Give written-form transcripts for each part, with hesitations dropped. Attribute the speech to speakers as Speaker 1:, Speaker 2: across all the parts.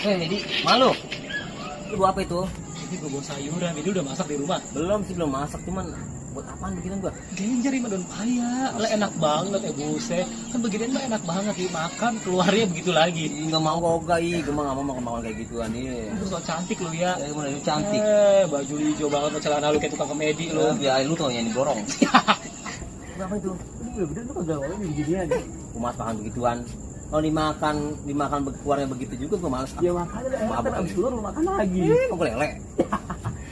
Speaker 1: Di, malu. Ibu apa itu?
Speaker 2: Ini gue bawa sayuran, ini udah masak di rumah.
Speaker 1: Belum sih, belum masak, cuman buat apaan beginian gua?
Speaker 2: Genjer mah daun paya, lah enak banget ya buset. Kan beginian mah enak banget dimakan, keluarnya begitu lagi.
Speaker 1: Enggak mau kok, gua mah enggak mau makan kayak gituan nih.
Speaker 2: Terus so cantik lu ya.
Speaker 1: Ya, gimana lu cantik.
Speaker 2: Baju hijau banget, celana lu kayak tukang komedi lu.
Speaker 1: Ya, lu tuh yang digorong. Apa itu?
Speaker 2: Ini bener-bener lu kagak mau beginian.
Speaker 1: Gua malas makan begituan. Kalau dimakan keluarnya begitu juga gua malas.
Speaker 2: Ya makanya kan abis keluar lu makan lagi.
Speaker 1: Kok lele?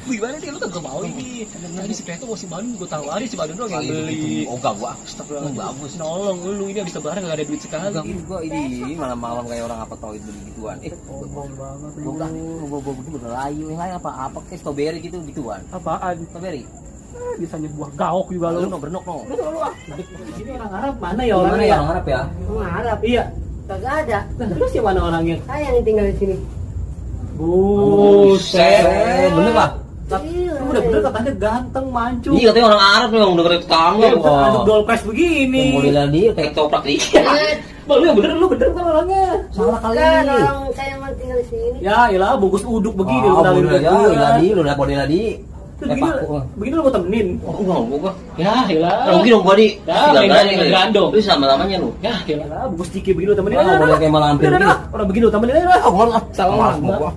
Speaker 2: Gimana sih lu kagak mau ini? Tadi si Kreto mau si Bandung gue tawarin, si Bandung doang yang beli.
Speaker 1: Ogah gua.
Speaker 2: Astagfirullahaladzim.
Speaker 1: Bagus.
Speaker 2: Nolong lu ini habis lebaran gak ada duit sekali.
Speaker 1: Enggak, gua ini malam-malam kayak orang apa tau itu begituan.
Speaker 2: Bohong banget.
Speaker 1: Gua begini udah layu. Yang lain apa kayak strawberry gitu gituan.
Speaker 2: Apaan?
Speaker 1: Strawberry.
Speaker 2: Biasanya buah gaok juga
Speaker 1: Lu
Speaker 2: lu.
Speaker 1: no bernok no.
Speaker 2: Ini orang Arab mana ya
Speaker 1: Mana
Speaker 2: orangnya?
Speaker 1: ya orang Arab ya?
Speaker 3: Orang Arab.
Speaker 2: Iya.
Speaker 3: Kagak ada.
Speaker 2: Nah, terus yang mana orangnya?
Speaker 3: Saya yang tinggal di sini.
Speaker 2: Buset.
Speaker 1: Bener pak?
Speaker 3: Iya.
Speaker 2: Lu bener-bener katanya ganteng, mancung.
Speaker 1: Iya katanya orang Arab nih, udah dari tetangga.
Speaker 2: Aduk doll press begini.
Speaker 1: Modelan dia kayak toprak nih.
Speaker 2: Bang, lu bener kan orangnya?
Speaker 1: Salah kali.
Speaker 3: Kan orang saya emang tinggal di sini.
Speaker 2: Ya, iyalah bungkus uduk begini
Speaker 1: Oh,
Speaker 2: lu
Speaker 1: model ya, iladi, lu udah model iladi.
Speaker 2: Begini lu mau temenin.
Speaker 1: Oh, enggak gua.
Speaker 2: Ya, iyalah.
Speaker 1: Mungkin dong gua di.
Speaker 2: Ya, main grando.
Speaker 1: Lu sama lamanya lu.
Speaker 2: Ya, iyalah, bungkus ciki begini lu temenin.
Speaker 1: Oh, model kayak malam hampir
Speaker 2: Udah,
Speaker 1: begini.
Speaker 2: orang begini lu temenin aja lah.
Speaker 1: Oh, gua lah.
Speaker 2: Salah.
Speaker 1: Gua.